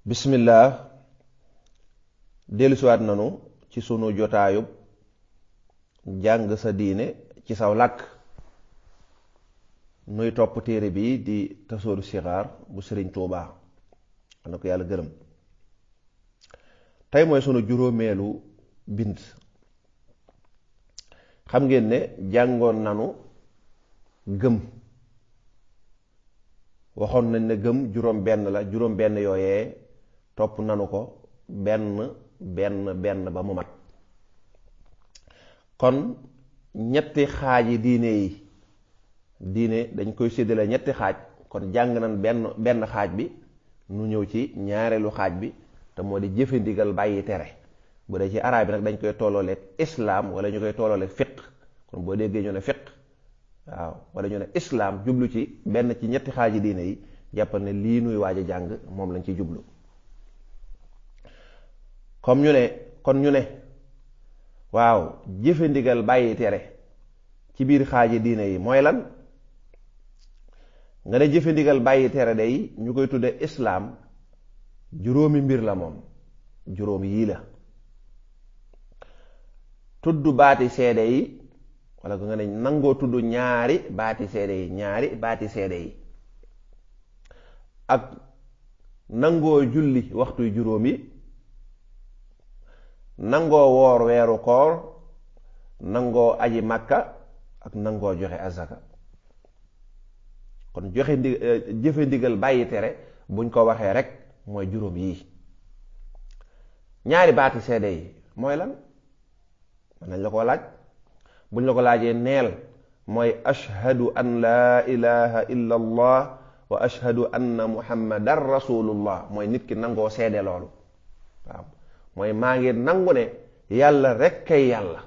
bismillah dellusiwaat nanu ci sunu jotaayub jàng sa diine ci saw làkk nuy topp téere bi di tasooru sixaar bu sëriñ Tuubaa na ko yàlla gërëm. tey mooy sunu juróomeelu bind. xam ngeen ne jàngoon nanu gëm, waxoon nañ ne gëm juróom benn la, juróom benn yooyee topp nanu ko benn ba mu mat. kon ñetti xaaji diine dañ koy séddale ñetti xaaj. kon jàng nañ benn xaaj bi, nu ñëw ci ñaareelu xaaj bi te moo di jëfe ndigal bàyyi tere. bu dee ci araab bi nag dañ koy tollooleeg islaam wala ñu koy tollooleeg fiq. kon boo déggee ñu ne fiq waaw wala ñu ne islaam jublu ci benn ci ñetti xaaji diine yi, jàppal ne lii nuy waaj a jàng moom lañ ci jublu. kon ñu ne waaw jëfe ndigal bàyyi tere ci biir xaaji diine yi mooy lan? nga ne jëfe ndigal bàyyi tere day ñu koy tudde islaam juróomi mbir la moom, juróom yii la. tudd baati seede yi, wala nga ne nangoo tudd ñaari baati seede yi ak nangoo julli waxtuy juróom yi, nangoo woor weeru koor, nangoo aji makka ak nangoo joxe azaka. kon jëfe ndigal bàyyi tere buñ ko waxee rek mooy juróom yii. ñaari baati seede yi mooy lan? mën nañ la ko laaj. buñ la ko laajee neel mooy ashhadu an laa ilaha illa allah wa ashhadu anna muhammadan rasulullah. mooy nit ki nangoo seede loolu. waaw mooy maa ngi nangu ne yàlla rek kay yàlla,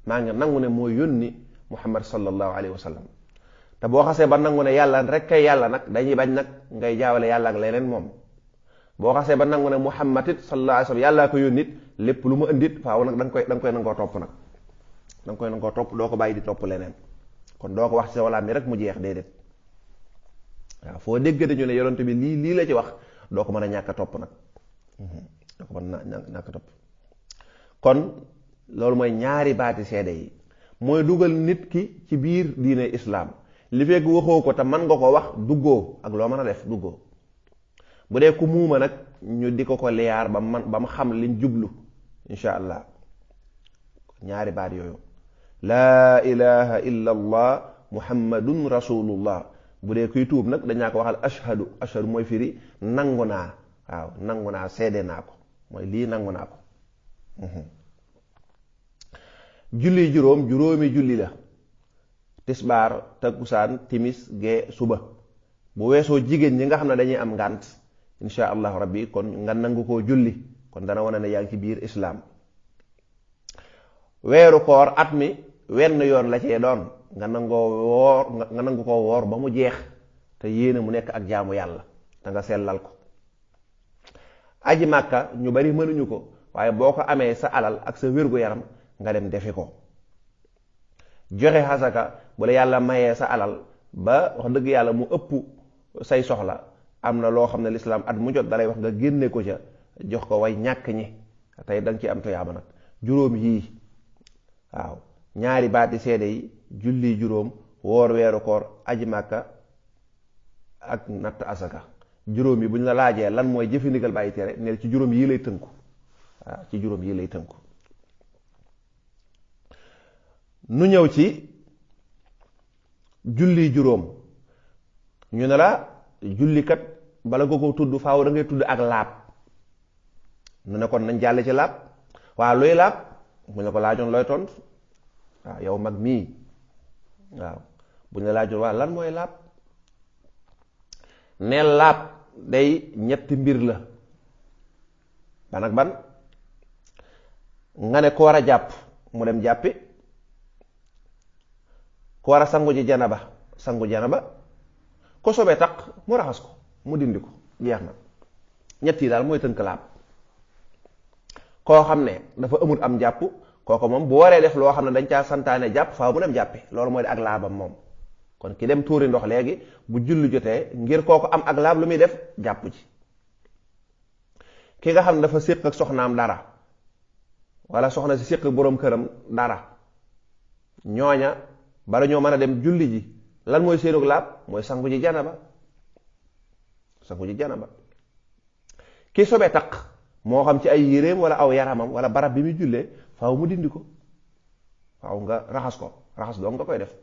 maa ngi nangu ne moo yónni muhammad sallallahu alayhi wa sallam. te boo xasee ba nangu ne yàlla rek kay yàlla nag dañuy bañ nag ngay jaawale yàlla ak leneen moom. boo xasee ba nangu ne muhammad it sallallahu alayhi wa sallam yàllaa ko yónni it, lépp lu mu indit faaw nag da nga koy nangoo topp nag. da nga koy nangoo topp, doo ko bàyyi di topp leneen. kon doo ko wax ci sa walaam mi rek mu jeex, déedéet. waaw foo dégg dañu ne yonent bi lii la ci wax, doo ko mën a ñàkk a topp nag. doo ko mën a ñàkk a topp. kon loolu mooy ñaari baati seede yi. mooy dugal nit ki ci biir diine islaam. li fekk waxoo ko te man nga ko wax duggoo, ak loo mën a def duggoo. bu dee ku muuma nag ñu di ko liyaar ba mu xam liñ jublu insha allah. ñaari baat yooyu laa ilaha illa allah muhammadun rasulullah. bu dee kuy tuub nag dañaa ko waxal ashhadu mooy firi nangu naa. waaw nangu naa, seede naa ko, mooy lii nangu naa ko. julli juróomi julli la. tisbaar, takkusaan, timis, gee, suba. bu weesoo jigéen ñi nga xam ne dañuy am ngànt insha allahu rabbi kon nga nangu koo julli, kon dana wane ne yaa ngi ci biir islaam. weeru koor at mi wenn yoon la cee doon, nga nangu koo woor ba mu jeex te yéene mu nekk ak jaamu yàlla te nga sellal ko. aji màkka ñu bari mënuñu ko, waaye boo ko amee sa alal ak sa wér-gu-yaram nga dem defi ko. joxe xasaka bu la yàlla mayee sa alal ba wax dëgg yàlla mu ëpp say soxla, am na loo xam ne lislaam at mu jot dalay wax nga génne ko ca jox ko way ñàkk ñi, tey danga ci am tuyaaba nag. juróom yii, waaw ñaari baati seede yi, julli juróom, woor weeru koor, aji màkka ak natt asaka. juróom yi bu ñu la laajee lan mooy jëfe ndigal bàyyi tere, ne ci juróom yii lay tënku. waaw ci juróom yii lay tënku. nu ñëw ci julli juróom. ñu ne la jullikat bala nga ko tudd faaw da ngay tudd ak laab. nu ne kon nañ jàll ci laab. waaw luy laab bu ñu ko laajoon looy tontu? waaw yow mag mii, waaw bu ñu la laajoon waaw lan mooy laab? ne laab day ñetti mbir la. ban ak ban? nga ne ko war a jàpp mu dem jàppi, ko war a sangu ji janaba sangu janaba, ko sobee taq mu raxas ko mu dindi ko, jeex na. ñett yi daal mooy tënk laab. koo xam ne dafa amul am jàpp, kooku moom bu waree def loo xam ne dañ caa santaane jàpp faaw mu dem jàppi, loolu mooy ak laabam moom. kon ki dem tuuri ndox léegi bu julli jotee ngir kooku am ak laab lu muy def jàpp ci. ki nga xam ne dafa séq ak soxnaam dara wala soxna si séq ak boroom këram dara ñooña bala ñoo mën a dem julli ji lan mooy seenug laab mooy sangu ji janaba ki sobe taq moo xam ci ay yéreem wala aw yaramam wala barab bi muy jullee faaw mu dindi ko, faaw nga raxas ko, raxas doom nga koy def.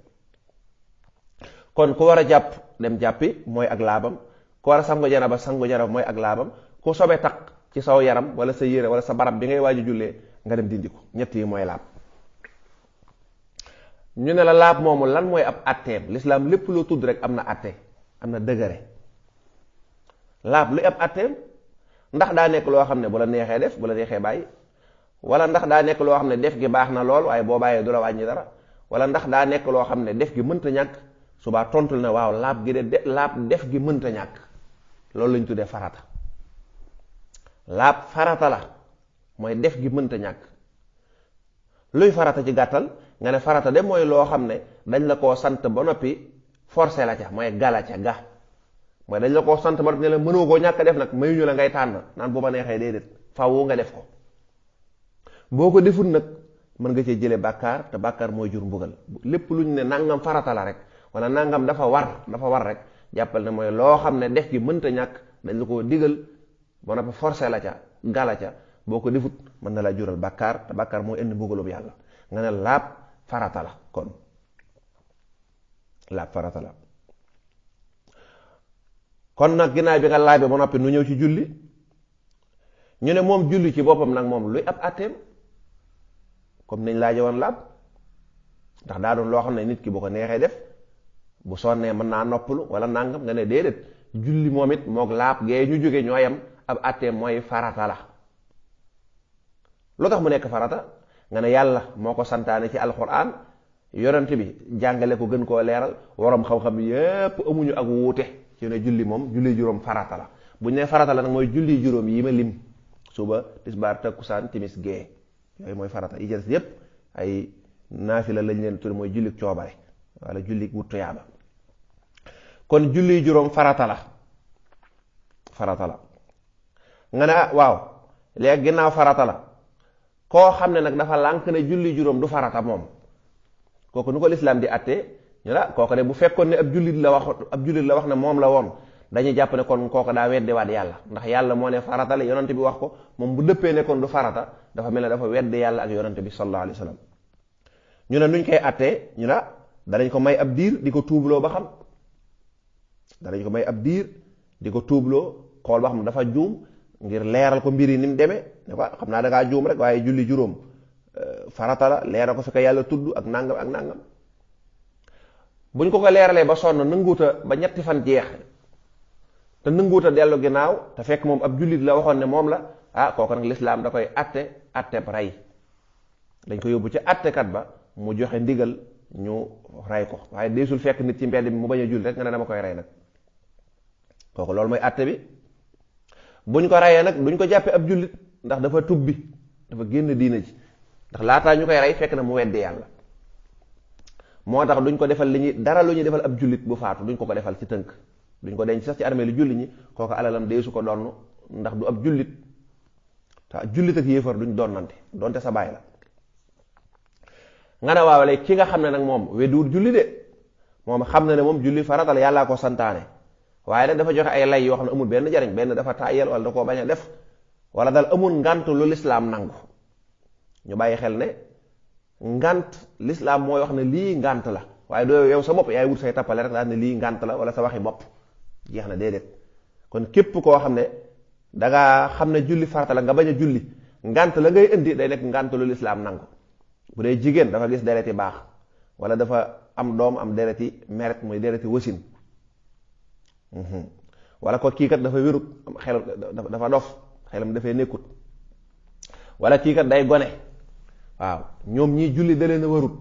kon ku war a jàpp dem jàppi mooy ak laabam, ku war a sangu janaba mooy ak laabam, ku sobe taq ci saw yaram wala sa yére wala sa barab bi ngay waaju jullee nga dem dindi ko. ñett yi mooy laab. ñu ne la laab moomu lan mooy ab atteem. Lislaam lépp loo tudd rek am na atte, am na dëgëre. laab luy ab atteem, ndax daa nekk loo xam ne bu la neexee def bu la neexee bàyyi, wala ndax daa nekk loo xam ne def gi baax na lool waaye boo bàyyee du la wàññi dara, wala ndax daa nekk loo xam ne def gi mënta ñàkk. subaa tontul ne waaw laab gi de laab def gi mënta ñàkk. loolu lañ tuddee farata. laab farata la mooy def gi mënta ñàkk. luy farata ci gàttal nga ne farata de mooy loo xam ne dañ la koo sant ba noppi forcé la ca, mooy gala ca ga mooy dañ la koo sant ba noppi ne la mënoo koo ñàkk def nag mayuñu la ngay tànn naan bu ma neexee déedéet faaw nga def ko. boo ko deful nag mën nga cee jëlee bàkkaar te bàkkaar mooy jur mbugal. lépp luñ ne nangam farata la rek wala nangam dafa war rek jàppal ne mooy loo xam ne def gi mënta ñàkk dañ la koo digal ba noppi forcé la ca gala ca. boo ko defut mën na la jural bàkkaar te bàkkaar mooy indi mbugalub yàlla. nga ne laab farata la. kon laab farata la. kon nag ginnaaw bi nga laabee ba noppi nu ñëw ci julli. ñu ne moom julli ci boppam nag moom luy ab àtteem comme nañ laaje woon laab, ndax daa doon loo xam ne nit ki bu ko neexee def bu sonnee mën naa noppalu wala nangam. nga ne déedéet, julli moom it moog laab gee ñu jóge ñooyam ab àtteem mooy farata la. lu tax mu nekk farata nga ne yàlla moo ko santaane ci alxuraan, yonent bi jàngale ko gën koo leeral, waroom xam-xam yépp amuñu ak wuute ci ne julli moom julli juróom farata la. bu ñu nee farata la nag mooy julli juróom yi ma lim: suba, tisbaar, takkusaan, timis, gee. yooyu mooy farata. yi jël yépp ay naafila lañ leen tudd, mooy jullik coobare wala jullik wut tuyaaba. kon julli juróom farata la nga ne ah waaw léegi ginnaaw farata la koo xam ne nag dafa lànk ne julli juróom du farata moom, kooku nu ko lislaam di àttee. ñu la kooku de bu fekkoon ne ab jullit la wax ne moom la woon, dañuy jàpp ne kon kooku daa weddiwaat yàlla, ndax yàlla moo ne farata la yonante bi wax ko. moom bu dëppee ne kon du farata dafa mel ne dafa weddi yàlla ak yonante bi sallallahu alayhi wa sallam. ñu ne nuñ koy àttee, ñu la danañ ko may ab diir di ko tuubloo ba xam. danañ ko may ab diir di ko tuubloo xool ba xam dafa juum, ngir leeral ko mbir yi ni mu demee. ne ko xam naa da ngaa juum rek waaye julli juróom farata la, leeral ko fi ko yàlla tudd ak nangam ak nangam. buñ ko leeralee ba sonn nanguuta ba ñetti fan jeex te nanguuta dellu ginnaaw te fekk moom ab jullit la waxoon ne moom la, kooku nag lislaam da koy atteb rey. dañ ko yóbbu ci attekat ba mu joxe ndigal ñu rey ko, waaye deesul fekk nit ci mbedd bi mu bañ a julli rek nga ne dama koy rey nag. kooku loolu mooy atte bi. buñ ko reyee nag duñ ko jàppee ab jullit ndax dafa tubbi, dafa génn diina ji, ndax laataa ñu koy rey fekk na mu weddi yàlla. moo tax duñ ko defal dara lu ñuy defal ab jullit bu faatu duñ ko defal ci tënk. duñ ko denc sax ci armée lu julli ñi, kooku alalam deesu ko donn ndax du ab jullit. te jullit ak yéefar duñ donnante donte sa baay la. nga ne waaw léegi ki nga xam ne nag moom weddiwut julli de, moom xam na ne moom julli farata la yàllaa ko santaane, waaye nag dafa joxe ay lay yoo xam ne amul benn jariñ, benn dafa tàyyel wala da koo bañ a def, wala dal amul ngant lu lislaam nangu. ñu bàyyi xel ne ngant lislaam mooy wax ne lii ngant la, waaye doo yow sa bopp yaay wut say tappale rek daal ne lii ngant la wala sa waxi bopp jeex na, déedéet. kon képp koo xam ne dangaa xam ne julli farata la nga bañ a julli, ngant la ngay indi day nekk ngant lu lislaam nangu. bu dee jigéen dafa gis dereti baax wala dafa am doom am dereti meret muy dereti wasin, wala ko kii kat dafa wérut xelam dafa dof xelam dafay nekkut, wala kii kat day gone, waaw ñoom ñii julli da leen a warut.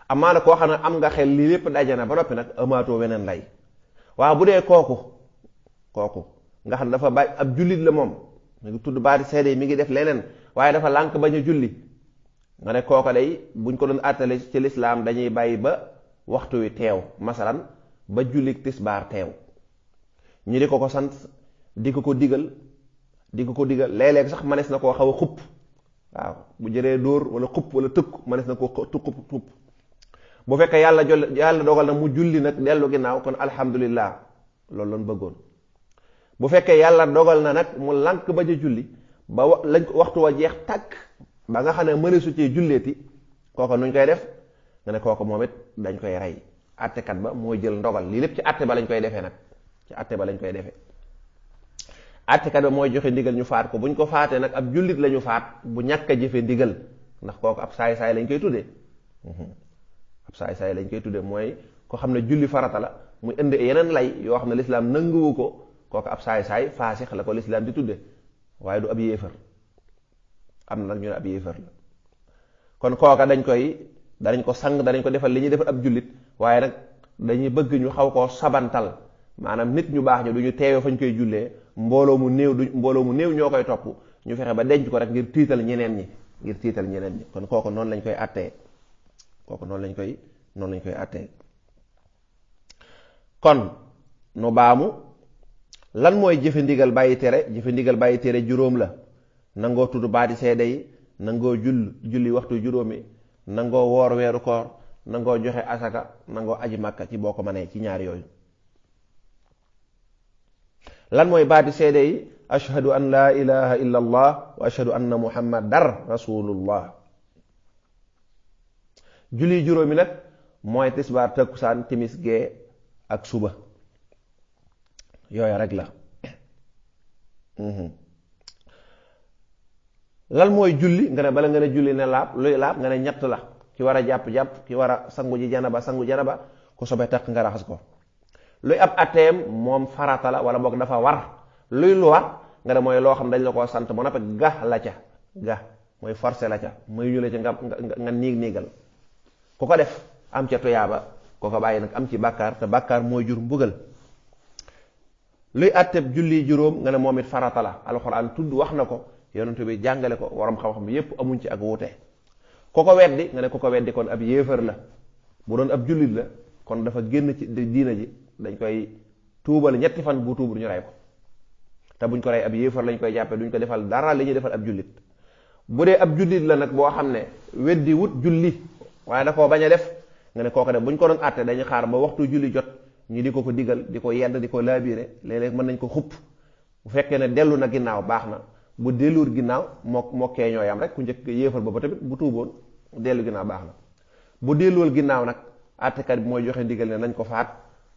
amaana koo xam ne am nga xel lii lépp daje na ba noppi nag amaatoo weneen lay. waaw bu dee kooku nga xam ne dafa bàyyi ab jullit la moom mi ngi tudd baati seede mi ngi def leneen waaye dafa lànk bañ a julli, nga ne kooka day buñ ko doon àttale ci lislaam dañuy bàyyi ba waxtu wi teew, masalan ba julli tisbaar teew, ñu di ko sant di ko digal di ko digal léeg-léeg sax manees na koo xaw a xupp waaw bu jëree dóor wala xupp wala tëkk manees na koo xupp bu fekkee yàlla dogal na mu julli nag dellu ginnaaw kon alhamdulillah loolu lañ bëggoon. bu fekkee yàlla dogal na nag mu lànk ba ja julli ba lañ ko waxtu wa jeex tàkk ba nga xam ne mëneesu cee julleeti kooka nuñ koy def nga ne kooka moom it dañ koy rey àttekat ba mooy jël ndogal lii lépp ci àtte ba lañ koy defee nag ci àtte ba lañ koy defee àttekat ba mooy joxe ndigal ñu faat ko buñ ko faatee nag ab jullit la ñu faat bu ñàkk a jëfe ndigal ndax kooku ab saay-saay lañ koy tuddee ab saay-saay lañ koy tuddee mooy ko xam ne julli farata la muy indi yeneen lay yoo xam ne lislaam nanguwu ko kooku ab saay-saay faasix la ko lislaam di tudde waaye du ab yéefar am na nag ñu ne ab yéefar la kon kooka danañ ko sang danañ ko defal li ñuy defal ab jullit waaye nag dañuy bëgg ñu xaw koo sabantal maanaam nit ñu baax ñu du ñu teewee fañ koy jullee mbooloo mu néew ñoo koy topp ñu fexe ba denc ko rek ngir tiital ñeneen ñi kon kooku noonu lañ koy attee kon nu baamu lan mooy jëfe ndigal bàyyi tere juróom la nangoo tudd baati seede yi nangoo julli waxtu juróomi nangoo woor weeru koor nangoo joxe asaka nangoo aji màkka ci boo ko mënee ci ñaar yooyu. lan mooy baati seede yi ashhadu an laa ilaha illa allah wa ashhadu anna muhammadar rasulullah. julli juróomi nag mooy tisbaar takkusaan timis gee ak suba yooya rek la. lan mooy julli nga ne bala nga ne julli ne laab luy laab nga ne ñett la ki war a jàpp ki war a sangu janaba ku sobe takk nga raxas ko. luy ab atteem moom farata la wala boog dafa war luy lu war nga ne mooy loo xam dañ la koo sant ba noppi ga mooy forcé la ca muy ñu la ca nga niigal ku ko def am ca tuyaaba ku ko bàyyi nag am ci bàkkaar te bàkkaar mooy jur mbugal. luy atteb julli juróom nga ne moom it farata la alxuraan tudd wax na ko yonent bi jàngale ko waram xam-xam bi yépp amuñ ci ak wuute ku ko weddi nga ne ku ko weddi kon ab yéefar la bu doon ab jullit la kon dafa génn ci diina ji dañ koy tuubal ñetti fan bu tuubul ñu rey ko te buñ ko rey ab yéefar lañ koy jàppee duñ ko defal dara li ñuy defal ab jullit. bu dee ab jullit la nag boo xam ne weddi wut julli waaye da koo bañ a def nga ne kooku def buñ ko doon àtte dañuy xaar ba waxtu julli jot ñu di ko digal di ko yedd di ko laabiire léeg-léeg mën nañ ko xupp bu fekkee ne dellu na ginnaaw baax na bu delluwul ginnaaw mokkee ñooy am rek ku njëkk yéefar ba tamit bu tuuboon dellu ginnaaw baax na bu delluwul ginnaaw nag àttekat bi mooy joxe ndigal ne nañ ko faat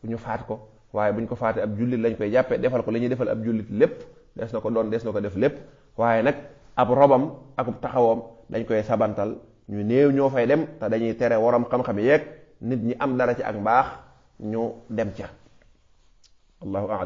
ñu faat ko waaye buñ ko faatee ab jullit lañ koy jàppee defal ko li ñuy defal ab jullit lépp des na ko def lépp waaye nag ab robam akub taxawam dañ koy sabantal ñu néew ñoo fay dem te dañuy tere waram xam-xam yeeg nit ñi am dara ci ak mbaax ñu dem ca allahu a'lam.